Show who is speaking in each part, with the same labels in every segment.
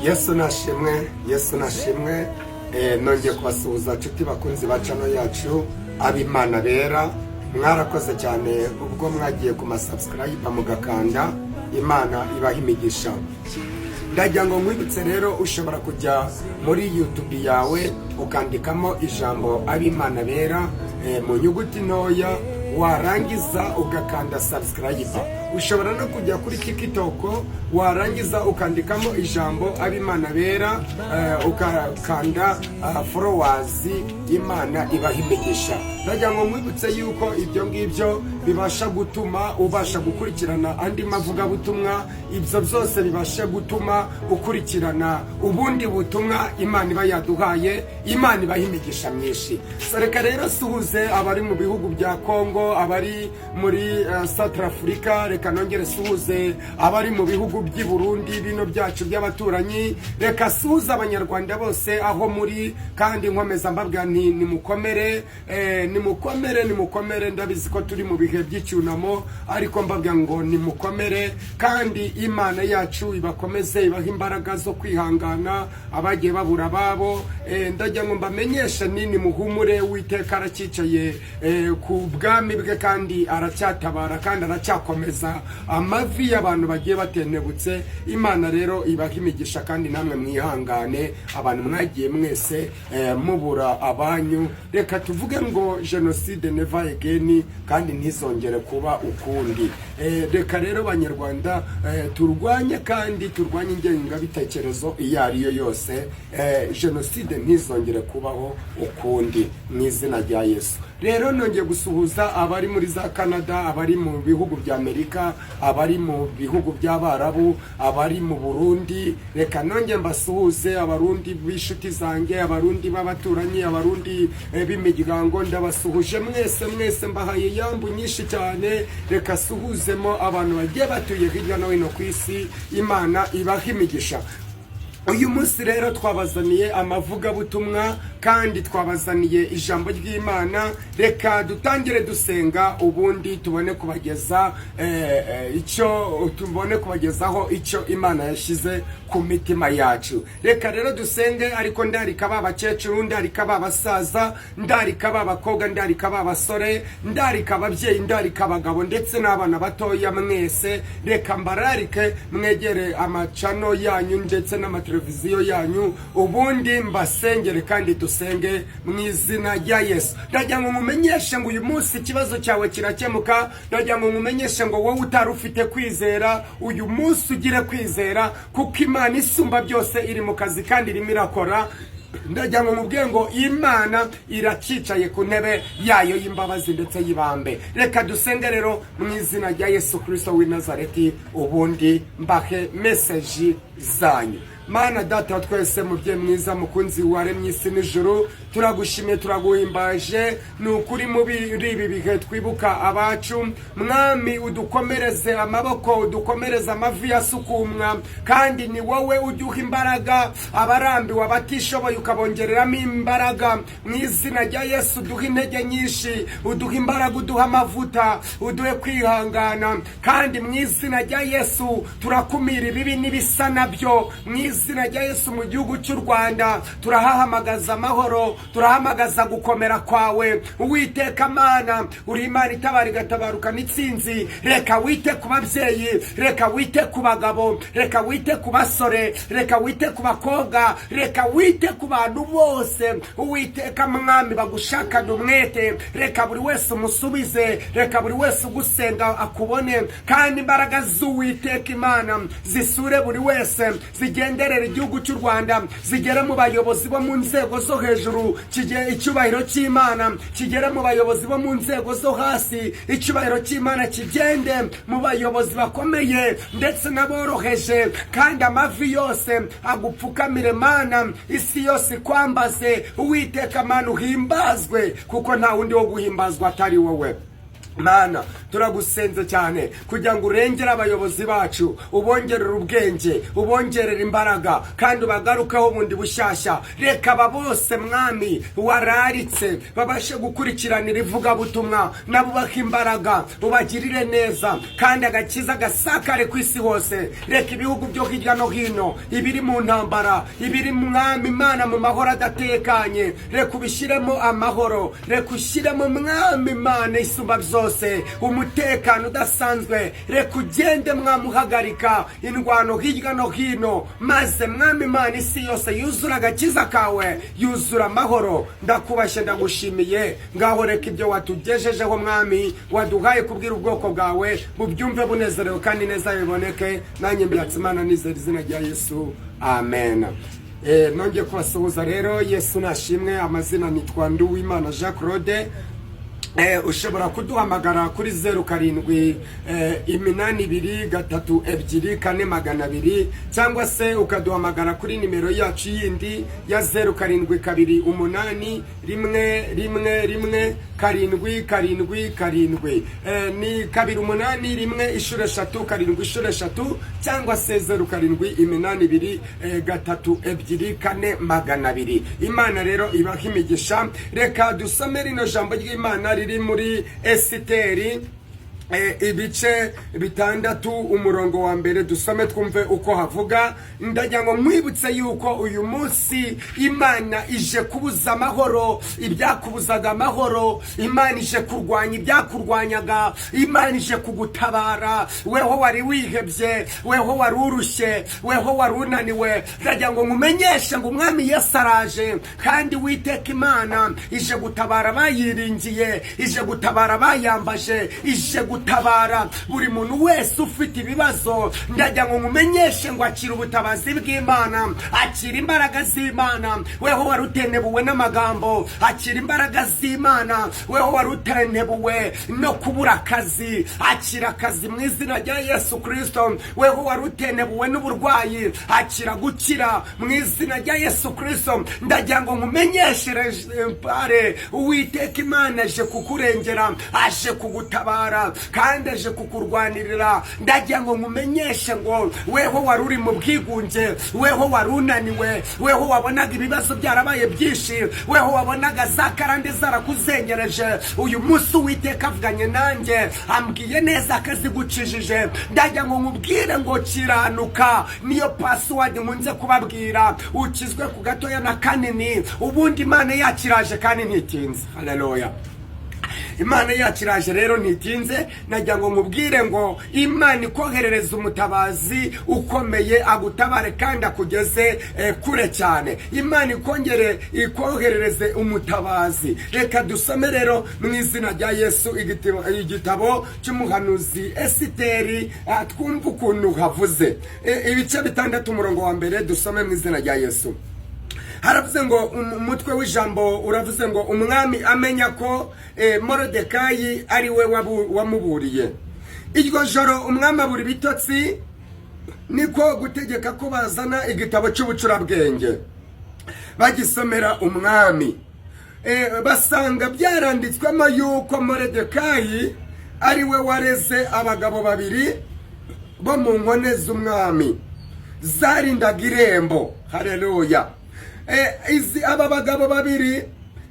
Speaker 1: Yesu nashimwe, Yesu nashimwe. Nongeye kubasuhuza, nshuti bakunzi ba channel yacu Abimana Bera. Mwarakoze cyane ubwo mwagiye ku ma subscribe mugakanda. Imana ibaha imigisha. Ndagira ngo nkwibutse rero, ushobora kujya muri YouTube yawe ukandikamo ijambo Abimana Bera mu nyuguti ntoya, warangiza ugakanda subscribe. Ushobora no kujya kuri TikTok, warangiza ukandikamo ijambo Abimana Bera, ukakanda followers. Imana ibaha imigisha. Ndagira ngo nkwibutse yuko ibyo ngibyo bibasha gutuma ubasha gukurikirana andi mavugabutumwa, ibyo byose bibasha gutuma ukurikirana ubundi butumwa Imana iba yaduhaye. Imana ibaha imigisha myinshi. So reka rero suhuze abari mu bihugu bya Kongo, abari muri Central Africa. Reka nongere suhuze abari mu bihugu by'i Burundi, bino byacu by'abaturanyi. Reka suhuze Abanyarwanda bose aho muri, kandi nkomeza mbabwira nti nimukomere, nimukomere, nimukomere. Ndabizi ko turi mu bihe by'icyunamo, ariko mbabwira ngo nimukomere, kandi Imana yacu ibakomeze, ibahe imbaraga zo kwihangana abagiye babura ababo. Ndagira ngo mbamenyeshe ni nimuhumure, Uwiteka aracyicaye ku bwami bwe, kandi aracyatabara, kandi aracyakomeza amavi y'abantu bagiye batenebutse. Imana rero ibaha imigisha, kandi namwe mwihangane, abantu mwagiye mwese mubura abanyu. Reka tuvuge ngo jenoside never again, kandi ntizongere kuba ukundi. Reka rero Banyarwanda, turwanye kandi turwanye ingengabitekerezo iyo ari yo yose. Jenoside ntizongere kubaho ukundi mu izina rya Yesu. Rero nongeye gusuhuza abari muri za Canada, abari mu bihugu bya Amerika, abari mu bihugu by'Abarabu, abari mu Burundi. Reka nongeye mbasuhuze, Abarundi b'inshuti zanjye, Abarundi b'abaturanyi, Abarundi b'imiryango. Ndabasuhuje mwese mwese, mbahaye yambu nyinshi cyane. Reka suhuzemo abantu bagiye batuye hirya no hino ku isi. Imana ibaha imigisha. Uyu munsi rero twabazaniye amavugabutumwa, kandi twabazaniye ijambo ry'Imana. Reka dutangire dusenga, ubundi tubone kubageza icyo tubone kubagezaho icyo Imana yashyize ku mitima yacu. Reka rero dusenge, ariko ndarika ba bakecuru, ndarika ba basaza, ndarika ba bakobwa, ndarika ba basore, ndarika ababyeyi, ndarika abagabo ndetse n'abana batoya mwese. Reka mbararike mwegere ama channel yanyu ndetse n'amateleviziyo yanyu, ubundi mbasengere kandi dusenge mu izina rya Yesu. Ndagira ngo nkumenyeshe ngo uyu munsi ikibazo cyawe kirakemuka. Ndagira ngo nkumenyeshe ngo wowe utari ufite kwizera, uyu munsi ugire kwizera, kuko Imana isumba byose iri mu kazi kandi irimo irakora. Ndagira ngo mubwiye ngo Imana iracyicaye ku ntebe yayo y'imbabazi ndetse y'ibambe. Reka dusenge rero mu izina rya Yesu Kirisito w'i Nazareti, ubundi mbahe message zanyu. Mana Data wa twese, mubyeyi mwiza, mukunzi waremye isi n'ijuru, turagushimiye, turaguhimbaje. Ni ukuri, muri ibi bihe twibuka abacu, Mwami, udukomereze amaboko, udukomereze amavi yasukumwa, kandi ni wowe ujya imbaraga abarambiwe, abatishoboye ukabongereramo imbaraga. Mu izina rya Yesu, uduhe intege nyinshi, uduhe imbaraga, uduhe amavuta, uduhe kwihangana. Kandi mu izina rya Yesu turakumira ibibi n'ibisa nabyo. Mu izina rya Yesu, mu gihugu cy'u Rwanda turahahamagaza amahoro, turahamagaza gukomera kwawe. Uwiteka Mana, uri Imana itabara, igatabarukana itsinzi. Reka wite ku babyeyi, reka wite ku bagabo, reka wite ku basore, reka wite ku bakobwa, reka wite ku bantu bose, Uwiteka Mwami, bagushakana umwete. Reka buri wese umusubize, reka buri wese ugusenga akubone, kandi imbaraga z'Uwiteka Imana zisure buri wese, zigenderere igihugu cy'u Rwanda, zigere mu bayobozi bo mu nzego zo hejuru, icyubahiro cy'Imana kigere mu bayobozi bo mu nzego zo hasi, icyubahiro cy'Imana kigende mu bayobozi bakomeye ndetse n'aboroheje, kandi amavi yose agupfukamire Mana, isi yose ikwambaze. Uwiteka Mana, uhimbazwe, kuko nta wundi wo guhimbazwa atari wowe. Mana, turagusenze cyane kugira ngo urengere abayobozi bacu, ubongerere ubwenge, ubongerere imbaraga, kandi ubagarukeho bundi bushyashya. Reka aba bose, Mwami, wararitse babashe gukurikiranira ivugabutumwa, nabo ubahe imbaraga, ubagirire neza, kandi agakiza gasakare ku isi hose. Reka ibihugu byo hirya no hino, ibiri mu ntambara, ibiri, Mwami Imana, mu mahoro adatekanye, reka ubishyiremo amahoro. Reka ushyiremo, Mwami Imana isumba byose, umutekano udasanzwe. Reka ugende, Mwami, uhagarika indwano hirya no hino, maze, Mwami Imana, isi yose yuzura agakiza kawe, yuzura amahoro. Ndakubashye, ndagushimiye. Ngaho reka ibyo watugejejeho, Mwami, waduhaye kubwira ubwoko bwawe, bubyumve bunezerewe kandi neza biboneke. Nanjye mbyatse Imana nizera izina rya Yesu, amen. Nongeye kubasuhuza rero, Yesu nashimwe. Amazina nitwa Nduwimana Jean Claude. Ushobora kuduhamagara kuri 07 82 32 4 200, cyangwa se ukaduhamagara kuri nimero yacu yindi ya 0728 1 1 1 7 7 7. Ni 28 1 inshuro eshatu 7 inshuro eshatu, cyangwa se 0782 32 4 200. Imana rero ibaha imigisha. Reka dusome rino jambo ry'Imana riri muri Esiteri, ibice 6, umurongo wa mbere. Dusome twumve uko havuga. Ndagira ngo nkwibutse yuko uyu munsi Imana ije kubuza amahoro ibyakubuzaga amahoro. Imana ije kurwanya ibyakurwanyaga. Imana ije kugutabara, weho wari wihebye, weho wari urushye, weho wari unaniwe. Ndagira ngo nkumenyeshe ngo Umwami Yesu araje, kandi Witeka Imana ije gutabara abayiringiye, ije gutabara abayambaje, ije gutabara buri muntu wese ufite ibibazo. Ndagira ngo nkumenyeshe ngo akira ubutabazi bw'Imana, akira imbaraga z'Imana. Weho wari utenebuwe n'amagambo, akira imbaraga z'Imana. Weho wari utenebuwe no kubura akazi, akira akazi mu izina rya Yesu Kirisito. Weho wari utenebuwe n'uburwayi, akira gukira mu izina rya Yesu Kirisito. Ndagira ngo nkumenyeshe pare, Uwiteka Imana aje kukurengera, aje kugutabara, kandi aje kukurwanirira. Ndagira ngo nkumenyeshe ngo weho wari uri mu bwigunge, weho wari unaniwe, weho wabonaga ibibazo byarabaye byinshi, weho wabonaga za karande zarakuzengereje, uyu munsi Uwiteka avuganye nanjye, ambwiye neza akazigucijije. Ndagira ngo nkubwire ngo kiranuka niyo password nkunze kubabwira, ukizwe ku gatoya na kanini. Ubundi Imana yakiraje kandi ntitinze. Haleluya! Imana yacu iraje rero, ntitinze. Nagira ngo nkubwire ngo Imana ikoherereza umutabazi ukomeye, agutabare kandi akugeze kure cyane. Imana ikongere ikoherereze umutabazi. Reka dusome rero mu izina rya Yesu igitabo cy'umuhanuzi Esiteri, twumve ukuntu havuze. Ibice 6, umurongo wa mbere, dusome mu izina rya Yesu. Haravuze ngo, umutwe w'ijambo uravuze ngo: "Umwami amenya ko Morodekayi ari we wamuburiye." Iryo joro umwami abura ibitotsi, niko gutegeka ko bazana igitabo cy'ubucurabwenge, bagisomera umwami. Basanga byaranditswemo yuko Morodekayi ari we wareze abagabo babiri bo mu nkone z'umwami zarindaga irembo. Hareruya! Izi aba bagabo babiri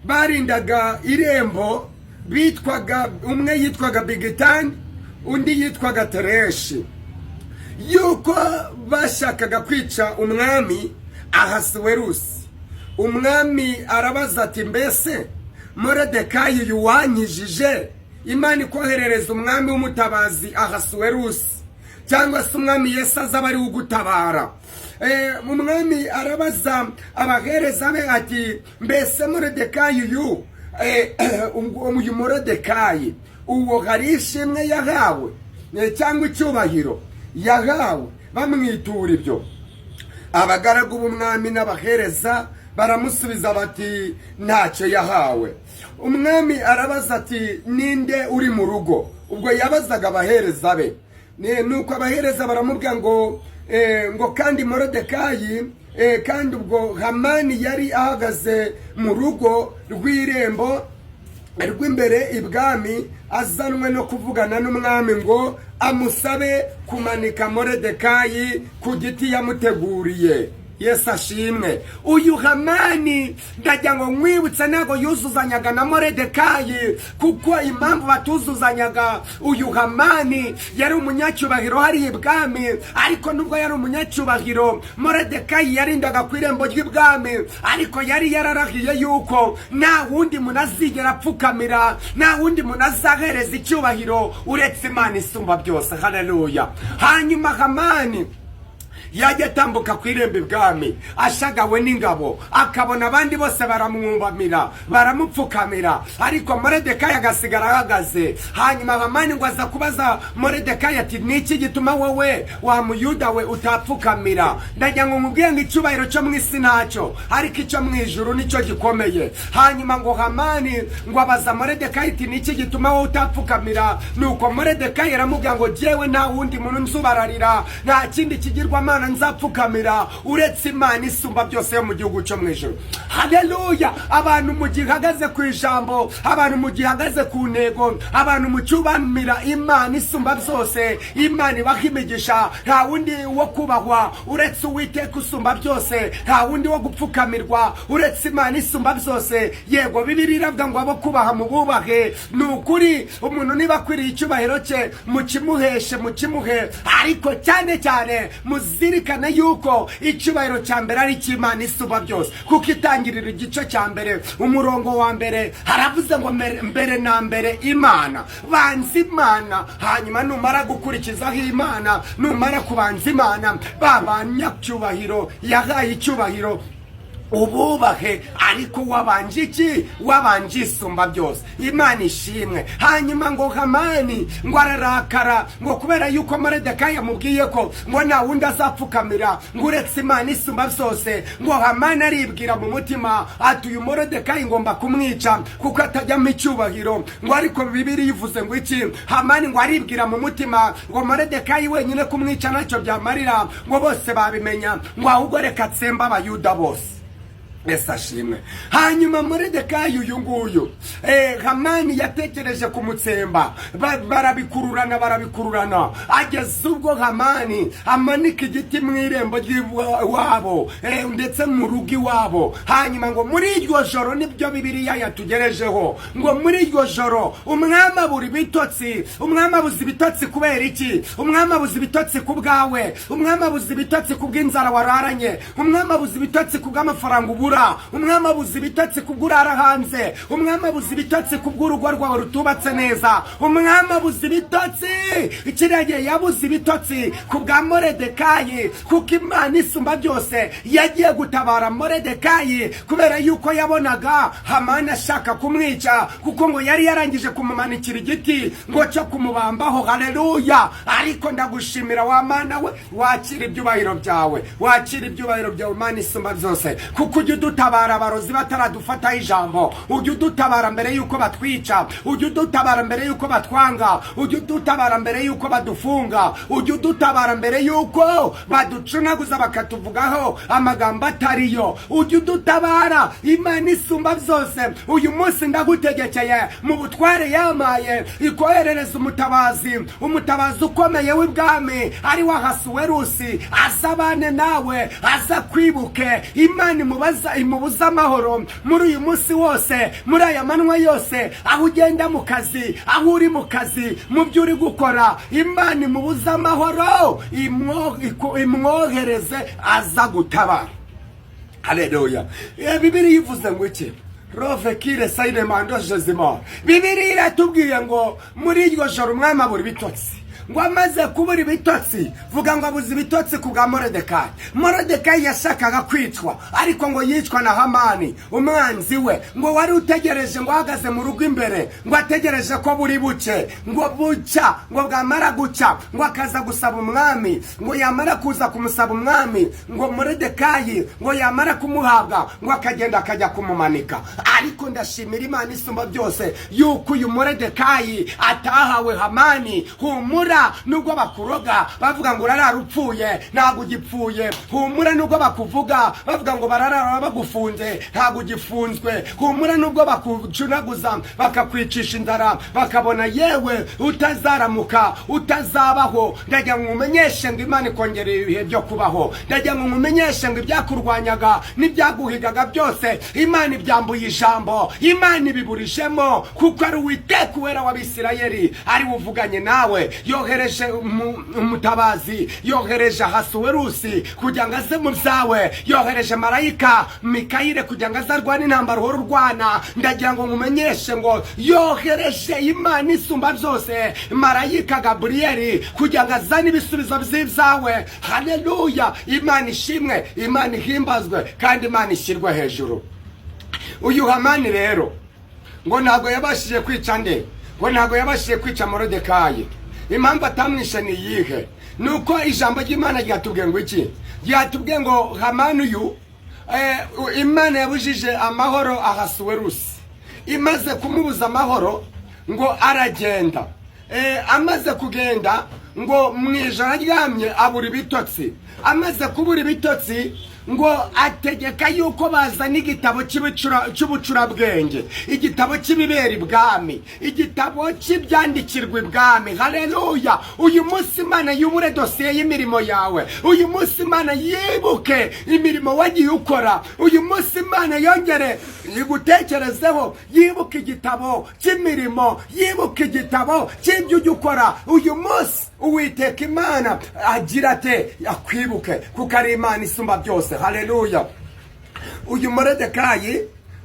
Speaker 1: barindaga irembo bitwaga, umwe yitwaga Bigitani, undi yitwaga Tereshi, yuko bashakaga kwica umwami Ahasuwerusi. Umwami arabaza ati: "Mbese Morodekayi uyu wankijije?" Imana ikoherereza umwami w'umutabazi Ahasuwerusi, cyangwa se Umwami Yesu azaba ari we ugutabara. Umwami arabaza abahereza be ati: "Mbese Morodekayi uyu Morodekayi uwo hari ishimwe yahawe cyangwa icyubahiro yahawe?" Bamwitura ibyo. Abagaragu b'umwami n'abahereza baramusubiza bati: "Ntacyo yahawe." Umwami arabaza ati: "Ninde uri mu rugo?" Ubwo yabazaga abahereza be. Nuko abahereza baramubwira ngo kandi Morodekayi, kandi ubwo Hamani yari ahagaze mu rugo rw'irembo. rw'imbere ibwami, azanwe no kuvugana n'umwami ngo amusabe kumanika Moredekayi ku giti yamuteguriye. Yesu ashimwe. Uyu Hamani, ndagira ngo nkwibutse, ntabwo yuzuzanyaga na Moredekayi, kuko impamvu batuzuzanyaga, uyu Hamani yari umunyacyubahiro hariya ibwami. Ariko nubwo yari umunyacyubahiro, Moredekayi yarindaga ku irembo ry'ibwami, ariko yari yararahiye yuko nta wundi muntu azigera apfukamira, nta wundi muntu azahereza icyubahiro uretse Imana isumba byose. Haleluya. Hanyuma Hamani yajya atambuka ku irembo ibwami ashagawe n'ingabo, akabona abandi bose baramwubamira, baramupfukamira, ariko Moredekayi agasigara ahagaze. Hanyuma Hamani ngo aza kubaza Moredekayi ati: "Ni iki gituma wowe wa Muyuda we utapfukamira?" Ndagira ngo nkubwire ngo icyubahiro cyo mu isi ntacyo, ariko icyo mu ijuru nicyo gikomeye. Hanyuma ngo Hamani ngo abaza Moredekayi ati: "Ni iki gituma wowe utapfukamira?" Nuko Moredekayi aramubwira ngo: "Jyewe nta wundi muntu nzubararira, nta kindi kigirwamana nzapfukamira uretse Imana isumba byose yo mu gihugu cyo mu ijuru." Haleluya. Abantu mugihagaze ku ijambo, abantu mugihagaze ku ntego, abantu mucyubamira Imana isumba byose, Imana ibaha imigisha. Nta wundi wo kubahwa uretse Uwiteka usumba byose, nta wundi wo gupfukamirwa uretse Imana isumba byose. Yego, Bibiliya iravuga ngo abo kubaha mububahe. Ni ukuri, umuntu niba akwiriye icyubahiro cye, mukimuheshe, mukimuhe, ariko cyane cyane muzirikane yuko icyubahiro cya mbere ari icy'Imana isumba byose, kuko Itangiriro igice cya mbere umurongo wa mbere haravuze ngo: "Mbere na mbere Imana." Banza Imana, hanyuma numara gukurikizaho Imana, numara kubanza Imana, ba banyacyubahiro yahaye icyubahiro ububahe, ariko wabanje iki? Wabanje isumba byose. Imana ishimwe. Hanyuma ngo Hamani ngo ararakara, ngo kubera yuko Moredekayi yamubwiye ko ngo nta wundi azapfukamira ngo uretse Imana isumba byose. Ngo Hamani aribwira mu mutima ati: "Uyu Moredekayi ngomba kumwica kuko atajyamo icyubahiro." Ngo ariko Bibiliya ivuze ngo iki? Hamani ngo aribwira mu mutima ngo Moredekayi wenyine kumwica ntacyo byamarira, ngo bose babimenya, ngo ahubwo reka atsembe Abayuda bose. Ese ashimwe. Hanyuma Moredekayi uyu nguyu, Hamani yatekereje kumutsemba, barabikururana, barabikururana, ageze ubwo Hamani amanika igiti mu irembo ry'iwabo, ndetse mu rugo iwabo. Hanyuma ngo muri iryo joro, nibyo Bibiliya yatugerejeho, ngo muri iryo joro umwami abura ibitotsi. Umwami abuze ibitotsi kubera iki? Umwami abuze ibitotsi ku bwawe, umwami abuze ibitotsi ku bw'inzara wararanye, umwami abuze ibitotsi ku bw'amafaranga ubura, umwami abuze ibitotsi ku bw'urara hanze, umwami abuze ibitotsi ku bw'urugo rwawe rutubatse neza, umwami abuze ibitotsi. Kiriya gihe yabuze ibitotsi ku bwa Moredekayi, kuko Imana isumba byose yagiye gutabara Moredekayi, kubera yuko yabonaga Hamani ashaka kumwica, kuko ngo yari yarangije kumumanikira igiti ngo cyo kumubambaho. Haleluya. Ariko ndagushimira wa Mana we, wakira ibyubahiro byawe, wakira ibyubahiro byawe, Mana isumba byose, kuko ujya udutabara abarozi bataradufataho ijambo, ujya udutabara mbere yuko batwica, ujya udutabara mbere yuko batwanga, ujya udutabara mbere yuko badufunga, ujya udutabara mbere yuko baducunaguza bakatuvugaho amagambo atariyo, ujya udutabara, Imana isumba byose. Uyu munsi ndagutegekeye mu butware yamaye, ikoherereza umutabazi, umutabazi ukomeye w'ibwami ari wa Hasuwerusi, azabane nawe, aza kwibuke. Imana imubuza amahoro muri uyu munsi wose, muri aya manywa yose, aho ugenda mu kazi, aho uri mu kazi, mu byo uri gukora, Imana imubuza amahoro, imwohereze aza gutabara. Haleluya. Bibiliya ivuze ngo iki? Rove kire sayine mando jezima. Bibiliya iratubwiye ngo muri iryo joro umwami abura ibitotsi. Ngo amaze kubura ibitotsi, vuga ngo abuze ibitotsi ku bwa Moredekayi. Moredekayi yashakaga kwicwa, ariko ngo yicwa na Hamani umwanzi we, ngo wari utegereje, ngo ahagaze mu rugo imbere, ngo ategereje ko buri buce, ngo bucya, ngo bwamara gucya ngo akaza gusaba umwami. Ngo yamara kuza kumusaba umwami, ngo Moredekayi ngo yamara kumuhabwa, ngo akagenda akajya kumumanika. Ariko ndashimira Imana isumba byose yuko uyu Moredekayi atahawe Hamani. Humura. Humura nubwo bakuroga bavuga ngo urarara upfuye, ntabwo ugipfuye. Humura nubwo bakuvuga bavuga ngo bararara bagufunze, ntabwo ugifunzwe. Humura nubwo bakucunaguza, bakakwicisha inzara, bakabona yewe utazaramuka, utazabaho. Ndagira ngo nkumenyeshe ngo Imana ikongerera ibihe byo kubaho. Ndagira ngo nkumenyeshe ngo ibyakurwanyaga n'ibyaguhigaga byose, Imana ibyambuye ijambo, Imana ibiburijemo, kuko ari Uwiteka Uwera w'Abisirayeli ari we uvuganye nawe. Yohereje umutabazi, yohereje Ahasuwerusi kugira ngo aze mu byawe, yohereje marayika Mikayire kugira ngo aze arwane intambara uhora urwana. Ndagira ngo nkumenyeshe ngo yohereje Imana Isumba Byose, marayika Gaburiyeli, kugira ngo azane ibisubizo by'ibyawe. Haleluya! Imana ishimwe, Imana ihimbazwe, kandi Imana ishyirwe hejuru. Uyu Hamani rero ngo ntabwo yabashije kwica nde? Ngo ntabwo yabashije kwica Morodekayi. Impamvu atamwishe ni iyihe? Ni uko ijambo ry'Imana ryatubwiye ngo iki? Ryatubwiye ngo Hamani uyu, Imana yabujije amahoro Ahasuwerusi. Imaze kumubuza amahoro, ngo aragenda. Amaze kugenda, ngo mu ijoro aryamye abura ibitotsi. Amaze kubura ibitotsi, ngo ategeka yuko bazana igitabo cy'ubucurabwenge, igitabo cy'ibibera ibwami, igitabo cy'ibyandikirwa ibwami. Haleluya! Uyu munsi Imana yubure dosiye y'imirimo yawe. Uyu munsi Imana yibuke imirimo wagiye ukora. Uyu munsi Imana yongere igutekerezeho, yibuke igitabo cy'imirimo, yibuke igitabo cy'ibyo ujya ukora. Uyu munsi Uwiteka Imana agira ate? Akwibuke, kuko ari Imana Isumba Byose. Haleluya! Uyu Moredekayi,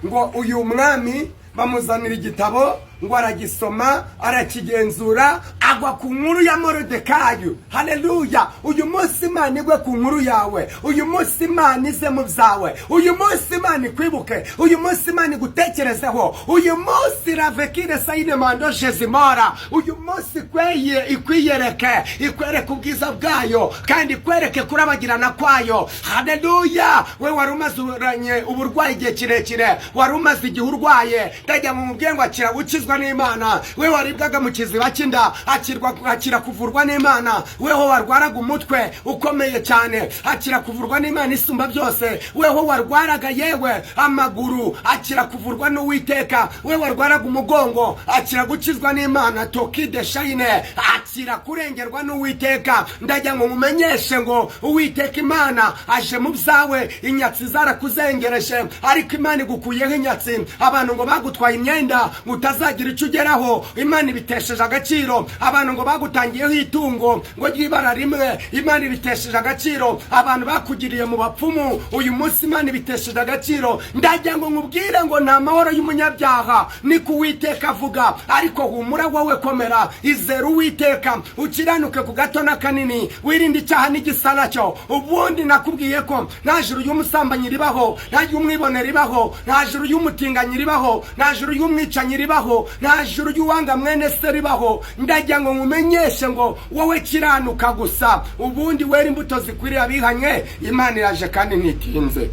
Speaker 1: ngo uyu mwami bamuzanira igitabo, ngo aragisoma, arakigenzura, agwa ku nkuru ya Morodekayi. Haleluya! Uyu munsi Imana igwe ku nkuru yawe. Uyu munsi Imana ize mu byawe. Uyu munsi Imana ikwibuke. Uyu munsi Imana igutekerezeho. Uyu munsi ravekire sayine mando jezimora. Uyu munsi ikweye ikwiyereke, ikwereke ubwiza bwayo, kandi ikwereke kurabagirana kwayo. Haleluya! We wari umazuranye uburwayi igihe kirekire, wari umaze igihe urwaye, ndajya mu mubwiye ngo akira gukizwa n'Imana. We waribwaga mu kiziba cy'inda, akirwa, akira kuvurwa n'Imana. Weho warwaraga umutwe ukomeye cyane, akira kuvurwa n'Imana Isumba Byose. Weho warwaraga yewe amaguru, akira kuvurwa n'Uwiteka. We warwaraga umugongo, akira gukizwa n'Imana. Tokide shayine, akira kurengerwa n'Uwiteka. Ndajya ngo mumenyeshe ngo Uwiteka Imana aje mu byawe. Inyatsi zarakuzengereje, ariko Imana igukuyeho inyatsi. Abantu ngo bagutwaye imyenda ngo utazagira icyo ugeraho, Imana ibitesheje agaciro. Abantu ngo bagutangiyeho itungo ngo ry'ibara rimwe, Imana ibitesheje agaciro. Abantu bakugiriye mu bapfumu, uyu munsi Imana ibitesheje agaciro. Ndagira ngo nkubwire ngo nta mahoro y'umunyabyaha, niko Uwiteka avuga. Ariko humura wowe, komera, izera Uwiteka, ukiranuke ku gato n'akanini, wirinde icyaha n'igisa nacyo. Ubundi nakubwiye ko nta juru y'umusambanyi ribaho, nta y'umwibone ribaho, nta juru y'umutinganyi ribaho, nta juru y'umwicanyi ribaho, nta juru y'uwanga mwene se ribaho. Ndagira ngo nkumenyeshe ngo wowe kiranuka gusa, ubundi wera imbuto zikwiriye abihanye. Imana iraje kandi ntitinze.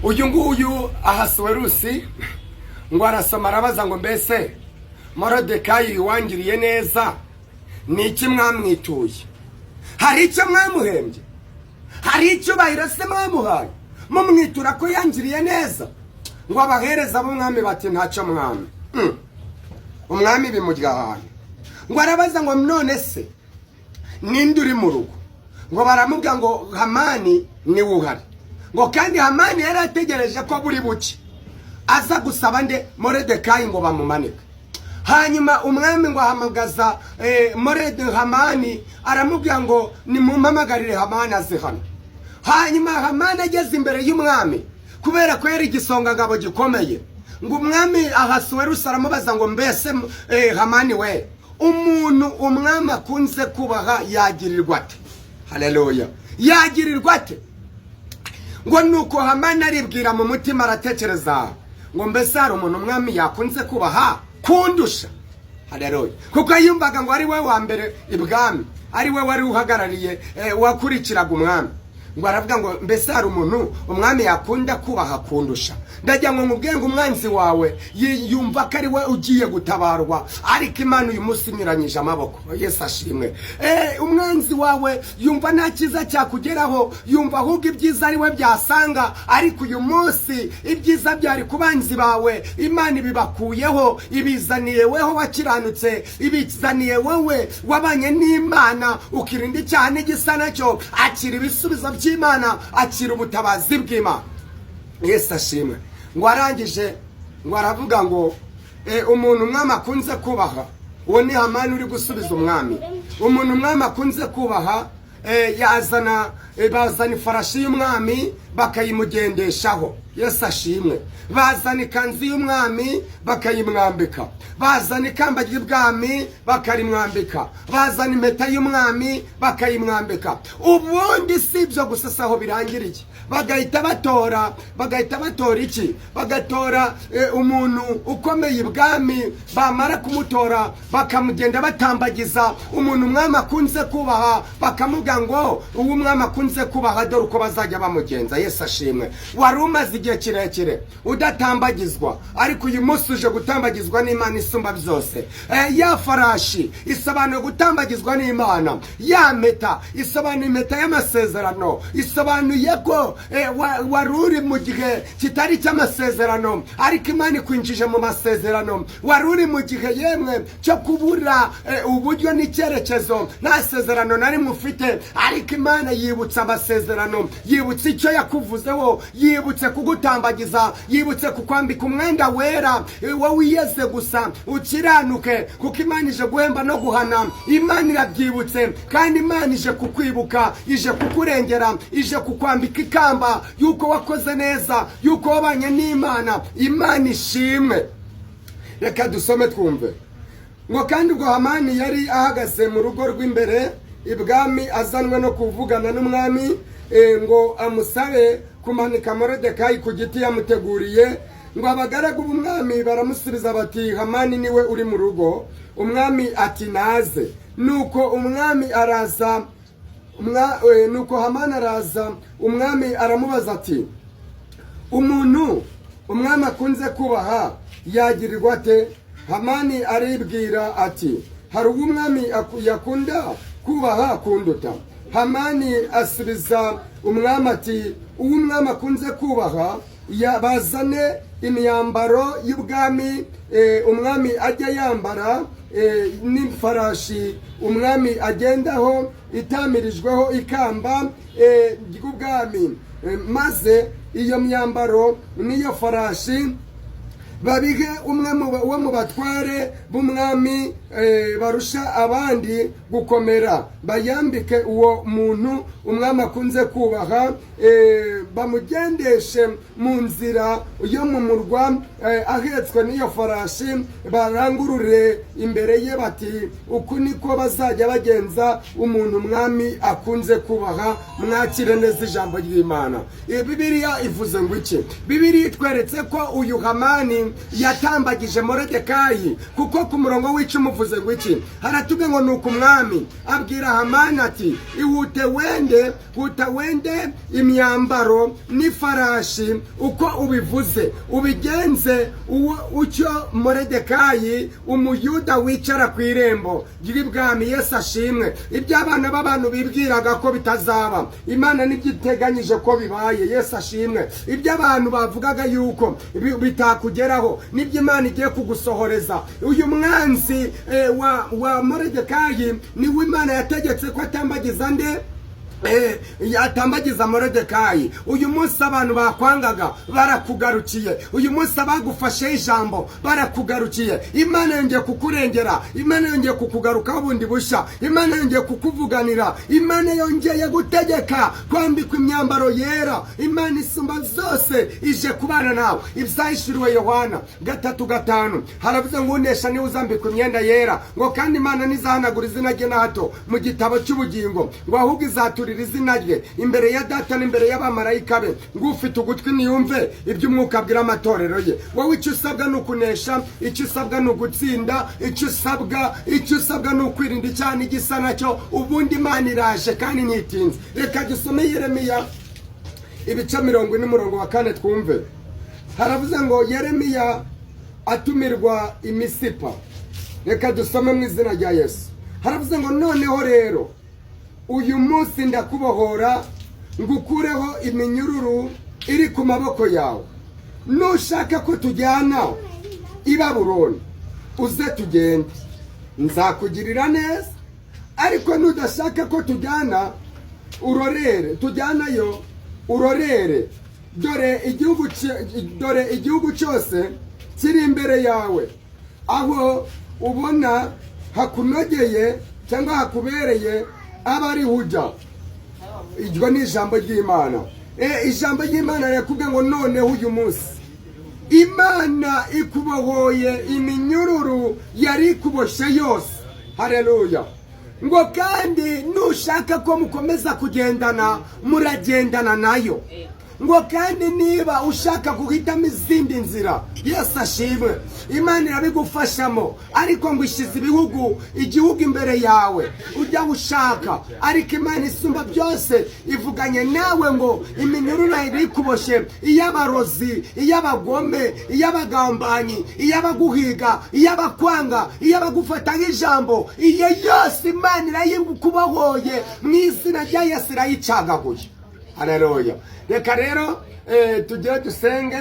Speaker 1: Uyu nguyu Ahasuwerusi ngo arasoma, arabaza ngo: "Mbese Morodekayi wangiriye neza, ni iki mwamwituye? Hari icyo mwamuhembye? Hari icyubahiro se mwamuhaye mumwitura ko yangiriye neza?" Ngo abahereza b'umwami bati: "Ntacyo, mwami." Umwami bimurya ahantu. Ngo arabaza ngo: "None se ninde uri mu rugo?" Ngo baramubwira ngo Hamani niwe uhari. Ngo kandi Hamani yari ategereje ko buri buke aza gusaba nde? Moredekayi, ngo bamumanike. Hanyuma umwami ngo ahamagaza Morede Hamani, aramubwira ngo: "Nimumpamagarire Hamani aze hano." Hanyuma Hamani ageze imbere y'umwami, kubera ko yari igisongangabo gikomeye, ngo umwami Ahasuwerusi aramubaza ngo: "Mbese Hamani we, umuntu umwami akunze kubaha yagirirwa ate?" Haleluya! Yagirirwa ate? Ngo nuko Hamani aribwira mu mutima, aratekereza ngo: "Mbese hari umuntu umwami yakunze kubaha kundusha?" Haleluya! Kuko yumvaga ngo ari we wa mbere ibwami, ari we wari uhagarariye, wakurikiraga umwami. Ngo aravuga ngo: "Mbese hari umuntu umwami yakunda kubaha kundusha?" Ndagira ngo nkubwire ngo umwanzi wawe yumva ko ari we ugiye gutabarwa, ariko Imana uyu munsi inyuranyije amaboko. Yesu ashimwe. Umwanzi wawe yumva nta cyiza cyakugeraho, yumva ahubwo ibyiza ari we byasanga, ariko uyu munsi ibyiza byari ku banzi bawe Imana ibibakuyeho, ibizaniye weho wakiranutse, ibizaniye wowe wabanye n'Imana ukirinda icyaha n'igisa nacyo. Akira ibisubizo by'Imana, akira ubutabazi bw'Imana. Yesu ashimwe. Ngo arangije ngo aravuga ngo umuntu umwami akunze kubaha, uwo ni Hamani uri gusubiza umwami, umuntu umwami akunze kubaha, yazana, bazana ifarashi y'umwami bakayimugendeshaho. Yesu ashimwe. Bazana ikanzu y'umwami bakayimwambika, bazana ikamba ry'ibwami bakarimwambika, bazana impeta y'umwami bakayimwambika. Ubundi si ibyo gusa, si aho birangiriye, bagahita batora iki? Bagatora umuntu ukomeye ibwami. Bamara kumutora bakamugenda batambagiza umuntu umwami akunze kubaha, bakamuga ngo: "Uwo umwami akunze kubaha, dore uko bazajya bamugenza." Yesu ashimwe. Wari umaze igihe kirekire udatambagizwa, ariko uyu munsi uje gutambagizwa n'Imana isumba byose. Ya farashi isobanuye gutambagizwa n'Imana, ya mpeta isobanuye impeta y'amasezerano, isobanuye ko wari uri mu gihe kitari icy'amasezerano, ariko Imana ikwinjije mu masezerano. Wari uri mu gihe yemwe cyo kubura uburyo n'icyerekezo, nta sezerano na rimwe ufite, ariko Imana yibutse amasezerano, yibutse icyo yakuvuzeho, yibutse kugutambagiza, yibutse kukwambika umwenda wera. Wowe wiyeze gusa ukiranuke, kuko Imana ije guhemba no guhana. Imana irabyibutse, kandi Imana ije kukwibuka, ije kukurengera, ije kukwambika ikamba yuko wakoze neza, yuko wabanye n'Imana. Imana ishimwe. Reka dusome twumve. Ngo kandi ubwo Hamani yari ahagaze mu rugo rw'imbere ibwami, azanwe no kuvugana n'umwami, ngo amusabe kumanika Moridekayi ku giti yamuteguriye, ngo abagaragu b'umwami baramusubiza bati: "Hamani niwe uri mu rugo." Umwami ati: "Naze." Nuko umwami araza, nuko Hamani araza. Umwami aramubaza ati: "Umuntu umwami akunze kubaha yagirirwa ate?" Hamani aribwira ati: "Hari uwo umwami yakunda kubaha kunduta." Hamani asubiza umwami ati: "Uwo umwami akunze kubaha, bazane imyambaro y'ubwami umwami ajya yambara, n'ifarashi umwami agendaho itamirijweho ikamba ry'ubwami, maze iyo myambaro n'iyo farashi babihe umwe wo mu batware b'umwami barusha abandi gukomera, bayambike uwo muntu umwami akunze kubaha, bamugendeshe mu nzira yo mu murwa ahetswe n'iyo farashi, barangurure imbere ye bati: 'Uku niko bazajya bagenza umuntu umwami akunze kubaha.'" Mwakire neza ijambo ry'Imana. Bibiliya ivuze ngo iki? Bibiliya itweretse ko uyu Hamani yatambagije Moridekayi, kuko ku murongo w'10 uvuze ngo iki? Haratubwe ngo: "Nuko umwami abwira Hamani ati: 'Ihute wende, huta wende imyambaro n'ifarashi uko ubivuze, ubigenze uwo utyo Moridekayi Umuyuda wicara ku irembo ry'ibwami.'" Yesu ashimwe. Ibyo abana b'abantu bibwiraga ko bitazaba, Imana nibyo iteganyije ko bibaye. Yesu ashimwe. Ibyo abantu bavugaga yuko bitakugeraho, nibyo Imana igiye kugusohoreza. Uyu mwanzi wa Moridekayi niwe Imana yategetse ko atambagiza nde? Yatambagiza Moridekayi. Uyu munsi abantu bakwangaga barakugarukiye, uyu munsi abagufasheho ijambo barakugarukiye. Imana yongeye kukurengera, Imana yongeye kukugarukaho bundi bushya, Imana yongeye kukuvuganira, Imana yongeye gutegeka kwambikwa imyambaro yera. Imana isumba zose ije kubana nawe. Ibyahishuriwe Yohana 3:5 haravuze ngo: "Unesha niwe uzambikwa imyenda yera," ngo kandi Imana ntizahanagura izina rye na hato mu gitabo cy'ubugingo, ngo ahubwo izatura Azaduhishurira izina rye imbere ya Data n'imbere y'abamarayika be. Ngo ufite ugutwi niyumve ibyo Umwuka abwira amatorero ye. Wowe icyo usabwa ni ukunesha, icyo usabwa ni ugutsinda, icyo usabwa ni ukwirinda icyaha n'igisa nacyo. Ubundi Imana iraje kandi ntitinze. Reka dusome Yeremiya ibice 40, umurongo wa 4, twumve. Haravuze ngo Yeremiya atumirwa i Misipa. Reka dusome mu izina rya Yesu. Haravuze ngo: "Noneho rero uyu munsi ndakubohora, ngukureho iminyururu iri ku maboko yawe. Nushaka ko tujyana i Babuloni, uze tugende, nzakugirira neza. Ariko nudashaka ko tujyana, urorere, tujyanayo, urorere. Dore igihugu cyose kiri imbere yawe. Aho ubona hakunogeye cyangwa hakubereye, aba ariho ujya." Iryo ni ijambo ry'Imana. Ijambo ry'Imana rirakubwira ngo noneho uyu munsi Imana ikubohoye iminyururu yari ikuboshye yose. Hareruya! Ngo kandi nushaka ko mukomeza kugendana, muragendana nayo. Ngo kandi niba ushaka guhitamo izindi nzira, Yesu ashimwe, Imana irabigufashamo. Ariko ngo ishyize igihugu imbere yawe, ujya ushaka. Ariko Imana isumba byose ivuganye nawe ngo iminyururu iri ikuboshye, iy'abarozi, iy'abagome, iy'abagambanyi, iy'abaguhiga, iy'abakwanga, iy'abagufata nk'ijambo, iyo yose Imana irayikubohoye mu izina rya Yesu, irayicagaguye. Haleluya! Reka rero tugire dusenge.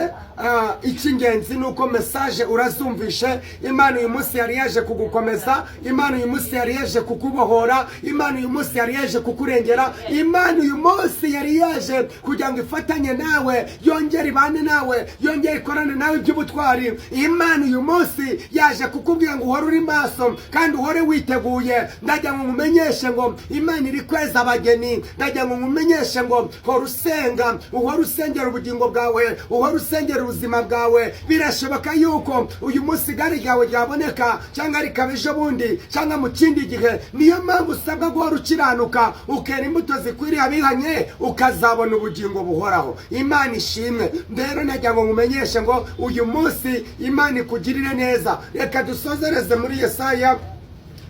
Speaker 1: Icy'ingenzi ni uko message urazumvishe. Imana uyu munsi yari yaje kugukomeza, Imana uyu munsi yari yaje kukubohora, Imana uyu munsi yari yaje kukurengera, Imana uyu munsi yari yaje kugira ngo ifatanye nawe, yongere ibane nawe, yongere ikorane nawe iby'ubutwari. Imana uyu munsi yaje kukubwira ngo uhore uri maso kandi uhore witeguye. Ndagira ngo nkumenyeshe ngo Imana iri kweza abageni. Ndagira ngo nkumenyeshe ngo hora usenga, uhore usengera ubugingo bwawe, uhore usengera ubuzima bwawe. Birashoboka yuko uyu munsi igare ryawe ryaboneka, cyangwa rikaba ejo bundi, cyangwa mu kindi gihe. Niyo mpamvu usabwa guhora ukiranuka, ukera imbuto zikwiriye abihanye, ukazabona ubugingo buhoraho. Imana ishimwe. Rero nagira ngo nkumenyeshe ngo uyu munsi Imana ikugirire neza. Reka dusozereze muri Yesaya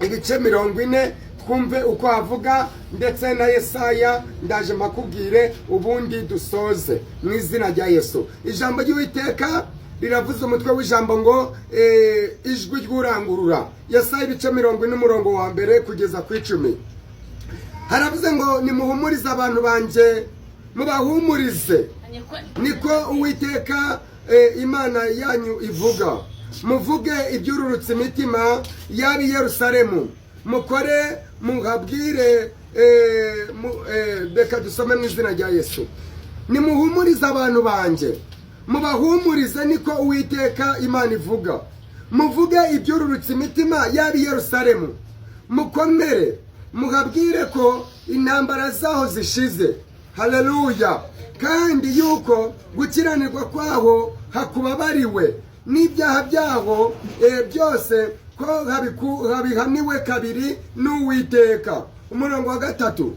Speaker 1: ibice 40, twumve uko avuga, ndetse na Yesaya ndaje mbakubwire, ubundi dusoze mu izina rya Yesu. Ijambo ry'Uwiteka riravuze, umutwe w'ijambo ngo "Ijwi ry'urangurura". Yesaya ibice 40, umurongo wa 1 kugeza ku 10. Haravuze ngo: "Nimuhumurize abantu banjye, mubahumurize, niko Uwiteka Imana yanyu ivuga. Muvuge ibyururutse imitima y'ab'i Yerusalemu, mukore muhabwire." Reka dusome mu izina rya Yesu. "Nimuhumurize abantu banjye, mubahumurize, niko Uwiteka Imana ivuga. Muvuge ibyururutse imitima y'ab'i Yerusalemu, mukomere, muhabwire ko intambara zaho zishize." Haleluya! "Kandi yuko gukiranirwa kwaho hakubabariwe, n'ibyaha byaho byose ko habihaniwe kabiri n'Uwiteka." Umurongo wa 3: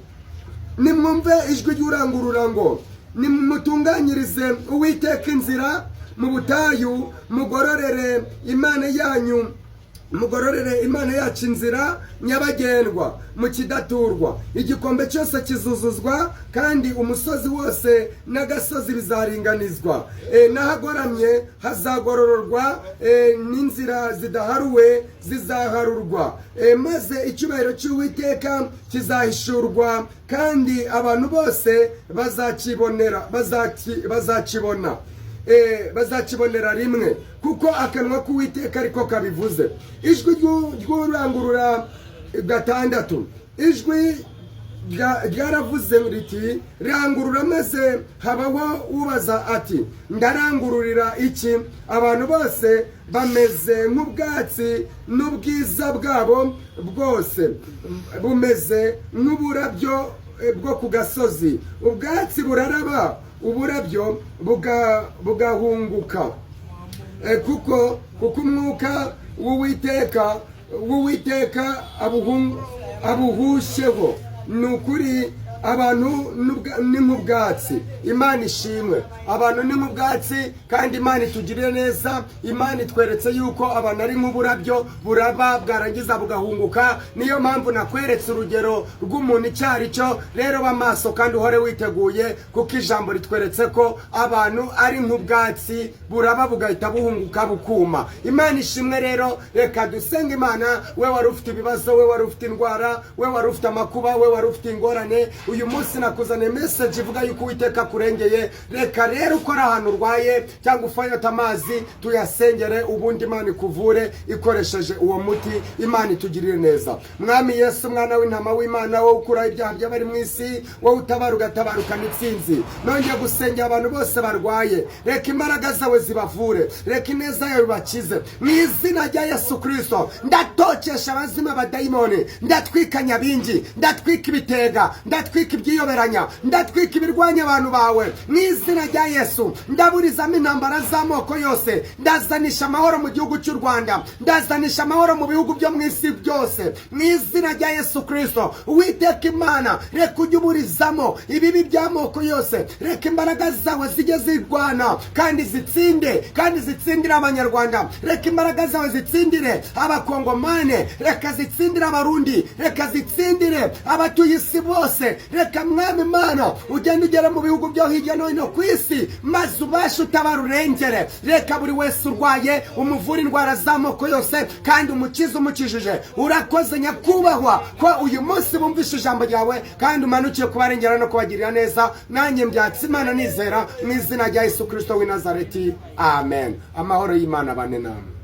Speaker 1: "Nimwumve ijwi ry'urangurura ngo: Nimutunganyirize Uwiteka inzira mu butayu, mugororere Imana yanyu, mugororere Imana yacu inzira nyabagendwa mu kidaturwa. Igikombe cyose kizuzuzwa, kandi umusozi wose n'agasozi bizaringanizwa. N'ahagoramye hazagorororwa, n'inzira zidaharuwe zizaharurwa. Maze icyubahiro cy'Uwiteka kizahishurwa, kandi abantu bose bazakibonera, bazakibona, bazakibonera rimwe, kuko akanwa k'Uwiteka ariko kabivuze." Ijwi ry'urangurura. 6: "Ijwi ryaravuze riti: Rangurura. Maze habaho ubaza ati: Ndarangururira iki? Abantu bose bameze nk'ubwatsi, n'ubwiza bwabo bwose bumeze nk'uburabyo bwo ku gasozi. Ubwatsi buraraba, uburabyo bugahunguka, kuko umwuka w'Uwiteka abuhushyeho. Ni ukuri Abantu ni nk'ubwatsi. Imana ishimwe. Abantu ni nk'ubwatsi, kandi Imana itugirire neza. Imana itweretse yuko abantu ari nk'uburabyo, buraba bwarangiza bugahunguka. Niyo mpamvu nakweretse urugero rw'umuntu icyo ari cyo. Rero ba maso kandi uhore witeguye, kuko ijambo ritweretse ko abantu ari nk'ubwatsi, buraba bugahita buhunguka, bukuma. Imana ishimwe. Rero reka dusenge Imana. We wari ufite ibibazo, we wari ufite indwara, we wari ufite amakuba, we wari ufite ingorane, uyu munsi nakuzaniye message ivuga yuko Uwiteka akurengeye. Reka rero ukora ahantu urwaye cyangwa ufata amazi tuyasengere, ubundi Imana ikuvure ikoresheje uwo muti. Imana itugirire neza. Mwami Yesu, mwana w'intama w'Imana, wowe ukuraho ibyaha by'abari mu isi, wowe utabara ugatabarukana intsinzi, nongeye gusengera abantu bose barwaye. Reka imbaraga zawe zibavure, reka ineza yawe ibakize mu izina rya Yesu Kirisito. Ndatokesha abazima, abadayimoni, ndatwika nyabingi, ndatwika ibitega, ndatwika ibyiyoberanya, ndatwika ibirwanya abantu bawe mu izina rya Yesu. Ndaburizamo intambara z'amoko yose, ndazanisha amahoro mu gihugu cy'u Rwanda, ndazanisha amahoro mu bihugu byo mu isi byose mu izina rya Yesu Kirisito. Uwiteka Imana, reka ujye uburizamo ibibi by'amoko yose. Reka imbaraga zawe zijye zirwana kandi zitsinde, kandi zitsindire Abanyarwanda. Reka imbaraga zawe zitsindire Abakongomane, reka zitsindire Abarundi, reka zitsindire abatuye isi bose. Reka, Mwami Imana, ugende ugere mu bihugu byo hirya no hino ku isi, maze ubashe utabara, urengere. Reka buri wese urwaye umuvura indwara z'amoko yose kandi umukize umukijije. Urakoze Nyakubahwa ko uyu munsi bumvishe ijambo ryawe kandi umanukiye kubarengera no kubagirira neza. Nanjye mbyatse Imana nizera mu izina rya Yesu Kirisito w'i Nazareti, amen. Amahoro y'Imana bane namwe.